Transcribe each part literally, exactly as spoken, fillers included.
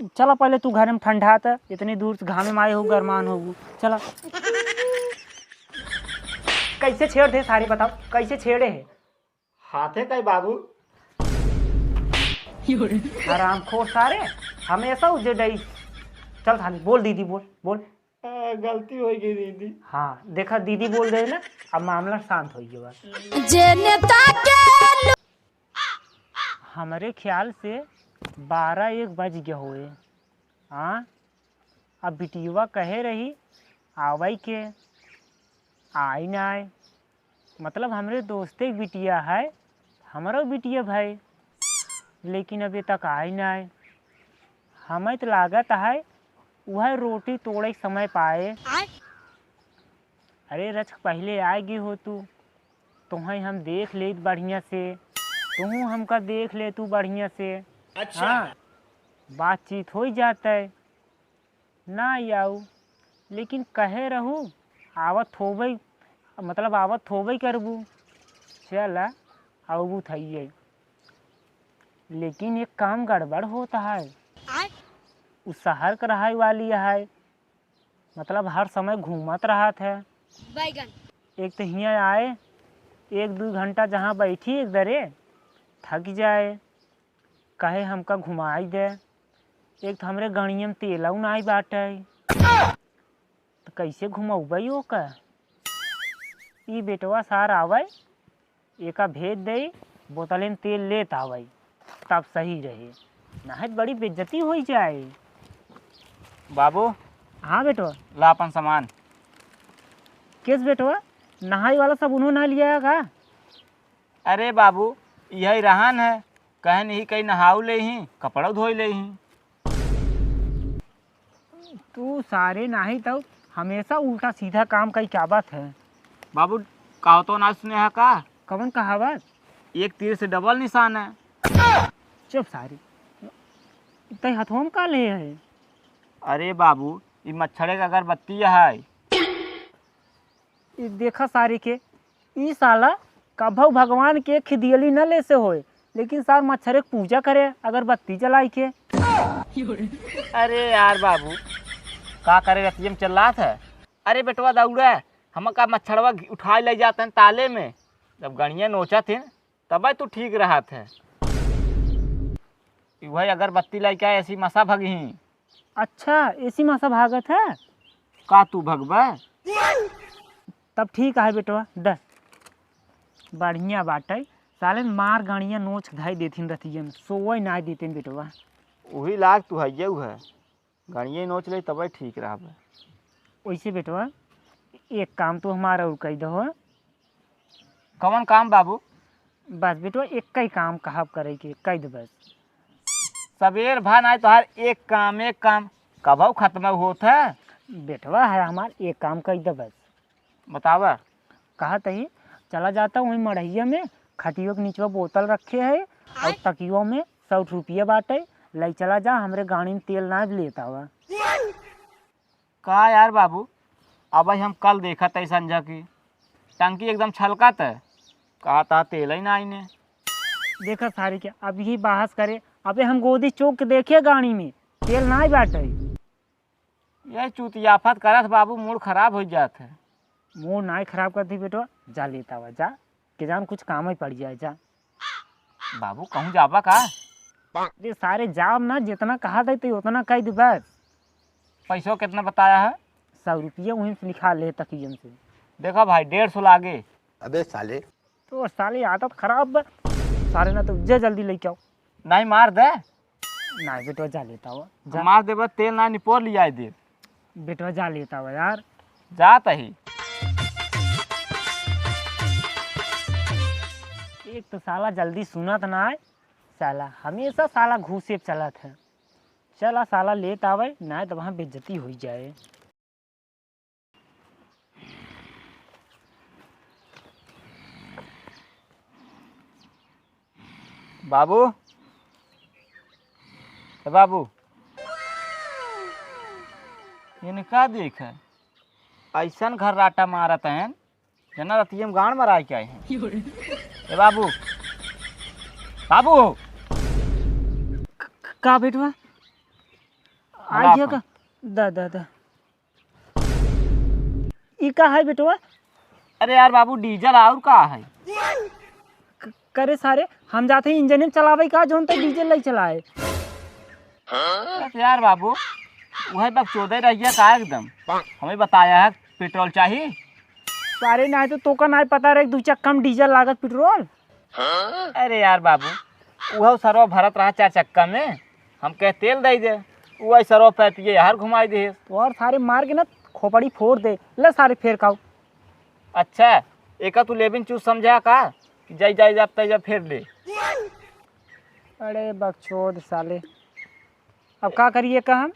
चला पहले तू घरे में ठंडा त, इतनी दूर से घामे में आए हो, गरमान हो। चला। कैसे छेड़ दे सारे, बताओ, कैसे छेड़े है? हाथे का बाबू। हरामखोर सारे, हमेशा उजे डई। चल थाली, बोल दीदी, बोल, बोल। आ, गलती हो गई दीदी। हाँ, देखा दीदी बोल दे ना, अब मामला शांत हो गया बस। जे नेता के हमरे ख्याल से बारह एक बज गया होए। हाँ, अब बिटियवा कहे रही आवई के, आई ना आए। मतलब हमरे दोस्ते के बिटिया है, हमरो बिटिया भाई, लेकिन अभी तक आई ना आए। हमें तो लागत है वह रोटी तोड़े के समय पाए। अरे रच, पहले आ गए हो तू, तुम्हें हम देख लेत बढ़िया से, तू हमका देख ले तू बढ़िया से। अच्छा। हाँ, बातचीत हो ही जाता है। ना आऊ, लेकिन कहे रहू आवत होबे, मतलब आवत होबे करबू। चल, आऊ थइये। लेकिन एक काम गड़बड़ होता है। आय? उ शहर के रहे वाली है, मतलब हर समय घूमत रहत है। बैगन। एक तो हियाँ आए, एक दो घंटा जहाँ बैठी एक दरे, थक जाए, कहे हमका घुमाई दे। एक तो हमरे गड़िया में तेलऊ नाई बाटे, तो कैसे घुमौबे ओका? ई बेटवा सार आवे, एका भेज दे, बोतले में तेल लेत आवे, तब सही रहे, नाहीं तो बड़ी बेइज्जती होई जाए। बाबू। हाँ बेटवा। ला अपन सामान। किस बेटवा, नहाई वाला साबुनो ना लिया है का? अरे बाबू, यही रहन है, कहे नहीं कहीं नहाऊ ले ही, कपड़ा धोई ले ही। तू सारे नाही तो हमेशा उल्टा सीधा काम का ही क्या बात है? बाबू, कहावतो ना सुने है का? कवन कहावत? एक तीर से डबल निशान है। चुप सारे, तै हथवा में का ले है? अरे बाबू, ई मच्छरे का अगरबत्ती है। ई देखा सारे के, ई साला कभऊ भगवान के खिदियली न ले से होए, लेकिन सार मच्छरे के पूजा करे अगरबत्ती जलाई के। अरे यार बाबू, का करे रतिये में चिल्लात है? अरे बेटवा दौड़ा, हम का मच्छरवा घि-, उठाए ले जाते हैं ताले में, जब गणिया नोचत हैं तब तू ठीक रहत है। ई वही अगरबत्ती लेके आए, ऐसी मसा भगही। अच्छा, ऐसी मसा भागत है? का तू भगबे? तब ठीक है बेटवा, दे। बढ़िया बाटे, साले मार गाड़िया नोच धाई देथिन रतिया में, सोवै ना देते बेटवा। वही लाग तू हइये है, गाड़िया नोच ले तबे ठीक रहबे। वैसे बेटवा, एक काम तो हमारा और कह दो। कवन काम बाबू? बस बेटवा, एक ही काम कहब करे के, कह दे बस। सबेर भा नाई तोहार एक काम, एक काम, कबहू खत्म होत है? बेटवा है हमार, एक काम कह दे बस। बतावा। कहा तही, चला जाता वहीं मड़हिया में, खटियो के निचवा बोतल रखे है और तकियो में सौ रुपया बाटे, ले चला जा, हमरे गाड़ी में तेल ना लेत आवा। का यार बाबू, अब हम कल देखत है संझा की टंकी एकदम छलकत है, कहा ता तेल ही ना आईने। देखा सारी के, अब यही बहस करे, अबे हम गोदी चौक के देखे गाड़ी में तेल ना बाटे। ये चुतियाफत करत बाबू, मूड खराब हो जात है। मूड नाई खराब कर दी बेटवा, जा लेता हुआ जा, के जान कुछ काम ही पड़ जाए, जा। बाबू, कहूँ जाबा का? अरे सारे जाब ना, जितना कहा थे तो उतना कह दे बस। पैसो कितना बताया है? सौ रुपये वहीं से लिखा ले तकियन से। देखा भाई, डेढ़ सौ लागे। अबे साले। तो साले आदत खराब बा। सारे ना तो जे जल्दी लेके आओ। नहीं मार दे। नहीं बेटवा, जा लेता हुआ, जा। मार देबा, तेल ना निपोर लिया दे। बेटवा, जा लेता हुआ यार। जात ही। एक तो साला जल्दी सुनत ना है, साला हमेशा साला घूसे पे चलत है। चला साला लेत आवे, ना तो वहाँ बेइज्जती हो जाए। बाबू, ए बाबू, इनका देख, ऐसन घर्राटा मारत हैं, जना रतिये में गांड मराए के आए हैं। ए बाबू, बाबू। क-, क-, का बेटवा? आ गया का? दा, दा, दा। ई का है बेटवा? अरे यार बाबू, डीजल और का है? क-, करे सारे, हम जाते हैं इंजन में चलावे का, जौन तक डीजल नहीं चलाए। अरे यार बाबू, वही बकचोदे रहिया का एकदम। हमें बताया है पेट्रोल चाहिए। सारे ना तो तोका ना पता रहे, दू चक्का में डीजल लागत पेट्रोल। अरे यार बाबू, वह सरवा भरत रहा चार चक्का में, हम कहे तेल दे दे, वही सरवा पैपिए यार घुमाई दे। तो और सारे मार के ना खोपड़ी फोड़ दे, ले सारे फेर खाओ। अच्छा, एका तू लेबिन चूस समझा का कि जाई जाई जाब तई जब फेर ले। अरे बकचोद साले, अब का करिए का हम?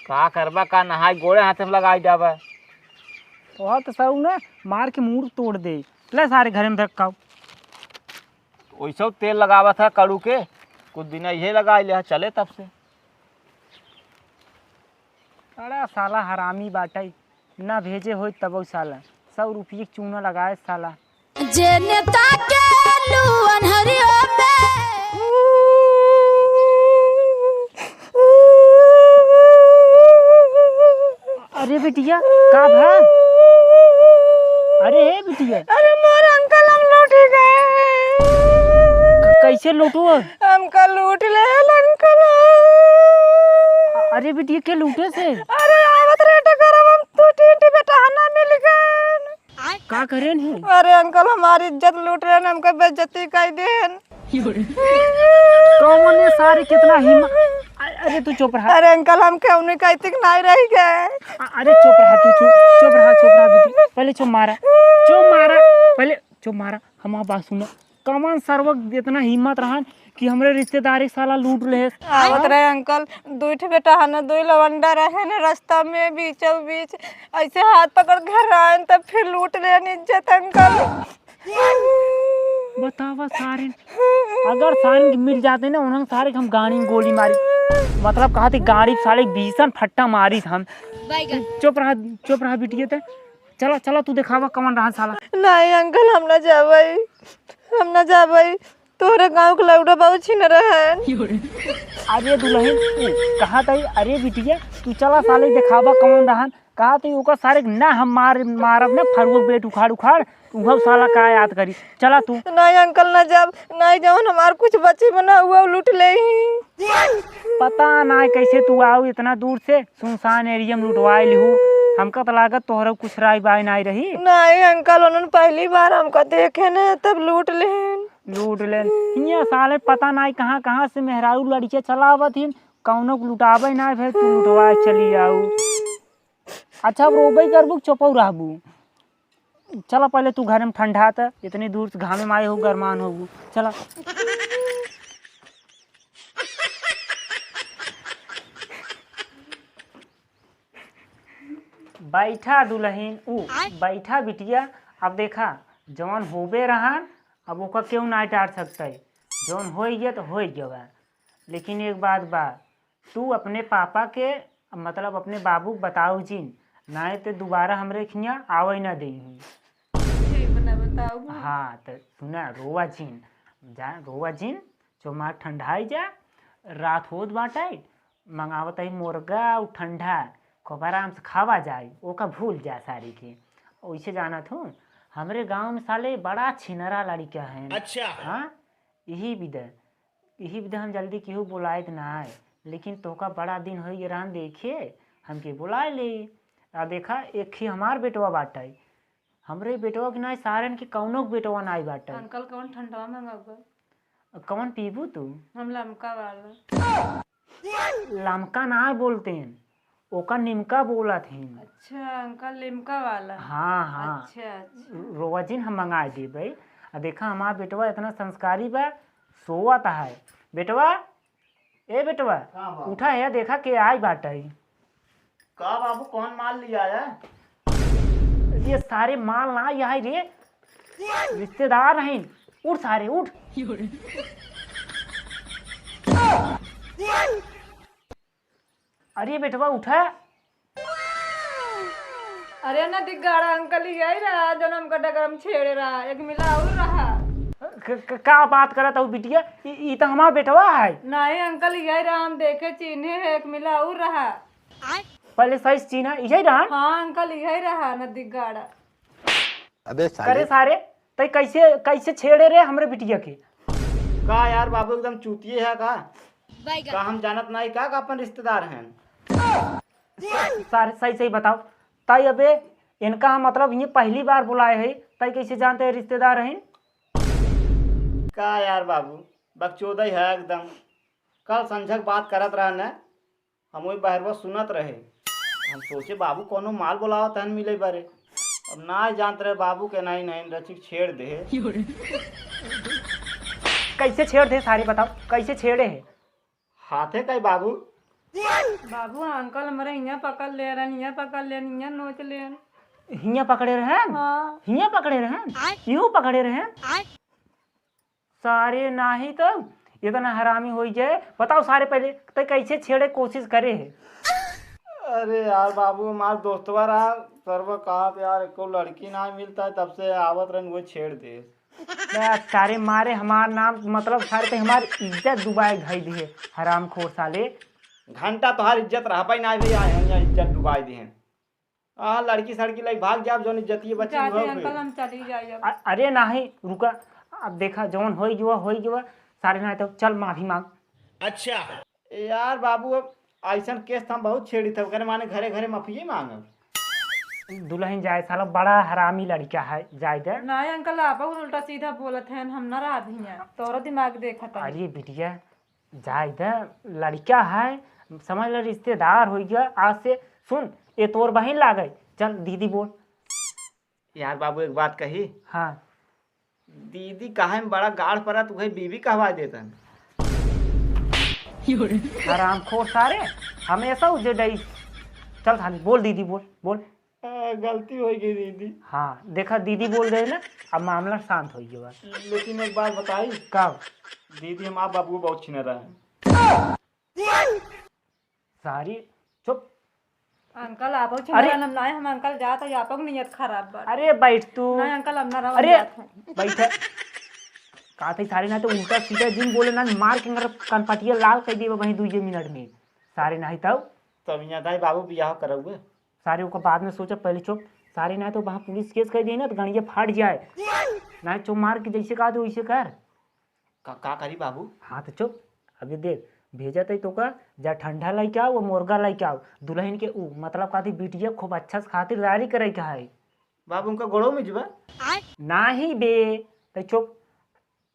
का करबा का, नहाई गोड़े हाथे में लगाई जाबा। तोहार तो सब ना मार के मूड़ तोड़ दे। ले सारे घरे में धक्काओ। वैसे तेल लगावा था कड़ू के, कुछ दिन यही लगा ले चले तब से। अरे साला हरामी बाटई, ना भेजे होई तबो साला सौ रुपये के चूना लगाए साला। जे नेता के लू अन्हरियो में। अरे बिटिया, का भा? अरे हे बिटिया। अरे मोर अंकल, हम लूटी गए। क-, कैसे लूटो? हमका लूट ले अंकल। अरे बिटिया, के लूटे से? अरे आवत रहे टकरवा में दू तीन ठे बेटहना मिल गए। का करेन है? अरे अंकल, हमारी इज्जत लूट रहे हैं, हमका बेइज्जती कर देन। कौन है सारे, कितना हिम्मत। अ-, अरे तू चुप रहा। अरे अंकल, हम क्यों नहीं कहती कि नहीं रह गए। अ-, अरे चुप रहा तू, चुप, चुप रहा, चुप रहा बेटी। पहले चुप मारा, चुप मारा, पहले चुप मारा, हमार बात सुनो। कौन सरवक इतना हिम्मत रहन कि हमरे रिश्तेदारी साला लूट लेस। आवत रहे अंकल, दुई ठे बेटहना, दुई लवंडा रहे न रास्ता में बीचों बीच, ऐसे हाथ पकड़ घर आए तब फिर लूट लेन इज्जत अंकल। बतावा सारे, अगर सारे के मिल जाते ना उन्हें सारे के हम गाड़ी में गोली मारी, मतलब कहा थे गाड़ी साले बीसन फट्टा मारी हम। चुप रहा, चुप रहा बिटिया ते। चला, चला, तू देखावा कौन रहा साला। नहीं अंकल, हम ना जाबई, हम ना जाबई। तोहरे गाँव के लौड़ा बहुत छिन रहन। अरे दुल्हन, तू कहाँ तई? अरे बिटिया, तू चला साले देखावा कौन रहन। कहा तई ओकर सारे के ना हम मार, मारब ना फरुआ बेट उखाड़ उखाड़। उहब साला का याद करी। चला तू। नहीं अंकल, ना जाब, नहीं जौन हमार कुछ बची बना हुआ लूट ले ही। पता ना कैसे तू आऊ इतना दूर से। सुनसान एरिया में लुटवाए लिहू। हमका तो लागत तोहरा कुछ राय बाय नाय रही। नहीं अंकल, उन्होंने पहली बार हमका देखे न तब लूट लेन। लूट लेन। हियाँ साले पता नाय कहाँ कहाँ से मेहरारू लड़िया चलावत हिन, कौनो को लुटावे नाय, फिर तू लुटवाए चली आऊ। अच्छा, अब रोबई करबू कि चुपऊ रहबू? चला पहले तू घरे में ठंडा त, इतनी दूर से घामे में आए हो, गरमान होबू। चला। बैठा दुल्हन, ऊ, बैठा बिटिया। अब देखा, जौन होबे रहन, अब ओका केहू नाय टार सकतै। जौन होइ गया तो होइ गया बा। लेकिन एक बात बा, तू अपने पापा के, मतलब अपने बाबू के बताऊ जिन, नाय तो दोबारा हमरे खियाँ आवै ना देइहीं। ठीक बा, ना बताऊ। हाँ, तो सुना, रोवा जिन, जा, रोवा जिन, चो मार ठंडाई जा, रात होत बाटै, मंगावत ही मुर्गा अउ ठंडा, खूब आराम से खावा जाए, ओका भूल जा सारी के। ओइसे जानत हूँ, हमरे गाँव में साले बड़ा छिनरा लड़िका है। अच्छा। हाँ, यही विधे, यही विधे हम जल्दी केहू बुलाइत ना आए, लेकिन तोका बड़ा दिन होइ गए रहन देखे, हमके बुलाए ले। आ देखा, एक ही हमार बेटवा बाटै, हमरे बेटवा के नाई, सारन के कौनो के बेटवा नाई बाटै। अंकल, कौन ठंडवा मंगाबा? कौन पीबू तू? हम लमका वाला। लमका ना बोलते हैं, ओका निमका बोलत हैं। अच्छा अंकल, लिमका वाला। हाँ, हाँ। अच्छा, अच्छा। रोवा जिन, हम मंगाए देबै। आ देखा, हमार बेटवा इतना संस्कारी बा, सोवत है। बेटवा, ए बेटवा, का बा? उठा है, देखा के आई बाटै। का बाबू, कौन माल लिया है? ये सारे माल ना आई रे, रिश्तेदार हैं। उठ सारे, उठ। अरे बेटवा, उठा। अरे ना दिग्गाड़ा अंकल, यही रहा जौन हमका डगर में छेड़े रहा, एक मिला और रहा। क-, क-, का बात करत हऊ बिटिया? ई, ई त हमार बेटवा है। नहीं अंकल, यही रहा, हम देखे चीन्हे है, एक मिला और रहा। पहले सही से चीन्हा, यही रहा? हाँ अंकल, यही रहा नदी गाड़ा। अबे साले। करे सारे, तै कैसे, कैसे छेड़े रे हमरे बिटिया के? का यार बाबू, एकदम चूतिए है का? का हम जानत नहीं का, का अपन रिश्तेदार हैं? सारे सही सही बताओ, तै अबे इनका हम मतलब ये पहली बार बुलाए है, तै कैसे जानते हैं रिश्तेदार हैं? का यार बाबू, बकचोदई है एकदम। कल संझक बात करत रहन, हम वही बहरवा सुनत रहे। हम सोचे बाबू कौनो माल बोलावत हन मिले बारे। अब ना जानत रहे बाबू के नहीं नहीं रचिक छेड़ दे। कैसे छेड़ दे सारे बताओ, कैसे छेड़े है? हाथे का बाबू? बाबू अंकल हमारे हियाँ पकड़ ले रहन, हियाँ पकड़ ले, हियाँ नोच ले। हियाँ पकड़े रहन? हाँ। हियाँ पकड़े रहन? यूँ पकड़े रहन? सारे नाही तो इतना हरामी होई जाए। बताओ सारे पहले तै कैसे छेड़े कोशिश करे है? अरे यार बाबू, हमार दोस्तवा रहा, सरवा कहा तो यार एको लड़की ना मिलता है, तब से आवत रहन वो छेड़ दे। बस सारे मारे हमार नाम, मतलब सारे तै हमार इज्जत डुबाए धई दिए, हरामखोर साले। घंटा तोहार इज्जत रह पाई ना भैया, यहाँ इज्जत डुबाए दिए। हाँ, लड़की सड़की लई भाग जाब, जौन इज्जतिये बची जाते हुआ अंकल, हुए। हम चली जाए अब। अ-, अरे नाही, रुका। अब देखा, जौन होई गवा, होई गवा। सारे ना तो चल माफी मांग। अच्छा। ए यार बाबू, अब ऐसन केस तो हम बहुत छेड़ी थे, ओकरे माने घरे घरे माफिये मांगब। दुल्हन जाए, साला बड़ा हरामी लड़का है, जाए दे। नाही अंकल, आप उल्टा सीधा बोलत हैं, हम ना रहा धिया, तोरो दिमाग देखत है। अरे बिटिया, जाए दे, लड़का है, समझ ले, रिश्तेदार हो गया। आज से सुन, ये तोर बहिन लागे। चल दीदी बोल। यार बाबू, एक बात कही। हाँ। दीदी कहे में बड़ा गाढ़ पड़ा, तुहे बीबी कहवा देतन। हरामखोर सारे, हमेशा उजे डई। चल थाली बोल, दीदी बोल, बोल। आ, गलती हो गई दीदी। हाँ, देखा दीदी बोल रहे ना, अब मामला शांत हो गया बा। लेकिन एक बात बताई। का? दीदी, हम आप बाबू बहुत छिनरा है। सारी चुप। अंकल, आप अरे। छिनरा हम नाय, हम अंकल जात है, आपक नियत खराब बा। अरे बैठ तू। नहीं अंकल, हम ना रहब, अरे जात है। बैठ। का थे सारे ना तो उल्टा सीधा जिन बोले ना, मार के अगर कनपटिया लाल कर दिए वहीं दुइये मिनट में। सारे नहीं तब। तब यहाँ दाई बाबू बियाह करौगे। सारे ओकर बाद में सोचा, पहले चुप। सारे ना तो वहाँ पुलिस केस कर दिए ना तो गणिया फाट जाए। ना चुप मार के जैसे कहा तो वैसे कर। का, का करी बाबू? हाँ तो चुप। अभी देख, भेजा तई तोका, जा ठंडा लइके आओ, वो मुर्गा लइके आओ। दुल्हन के ऊ, मतलब का थी बिटिया खूब अच्छा से खातिरदारी करे के है। बाबू उनका गोड़ो में जुबा? नाही बे, तई चुप।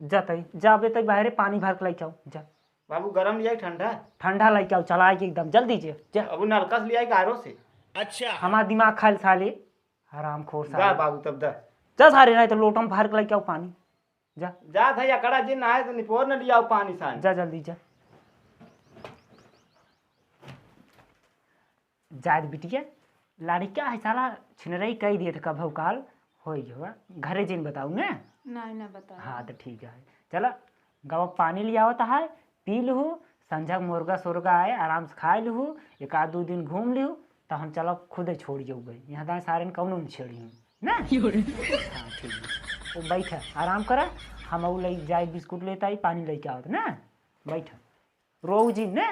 जा तई, जा बे तई बाहरे पानी भर के लइके आओ, जा। बाबू गरम लियाई ठंडा? ठंडा लइके आओ, चलाए के एकदम जल्दी जे, जा। अब नलका से लियाई गारो से? अच्छा। हमार दिमाग खाइल साले, हरामखोर जा साले। बाबू तब दा। जा सारे, नहीं तो लोटम भर के लइके आओ पानी। जा। जा था या कड़ा जी, ना है तो निपोर न लियाओ पानी सान। जा जल्दी जा। जायद बिटिया, लड़का है साला छिनरई कई दिए थे, कभौ काल होई गवा। घरे जिन बताऊ ने? नहीं, ना बताओ। हाँ, तो ठीक है। चला, गवा पानी लियावत है, पी लहू, संझा के मुर्गा सोरगा आए, आराम से खाए लहू, एक आध दो दिन घूम लहू, तो हम चला खुदे छोड़ जाऊ गई। यहाँ दाएँ सारे कौनो न छेड़ी हूँ। ना? हाँ, ठीक है। वो बैठा, आराम करा, हम ऊ लई जाए बिस्कुट लेता आई, पानी लेके आवत ना। बैठा। रोऊ जी ना?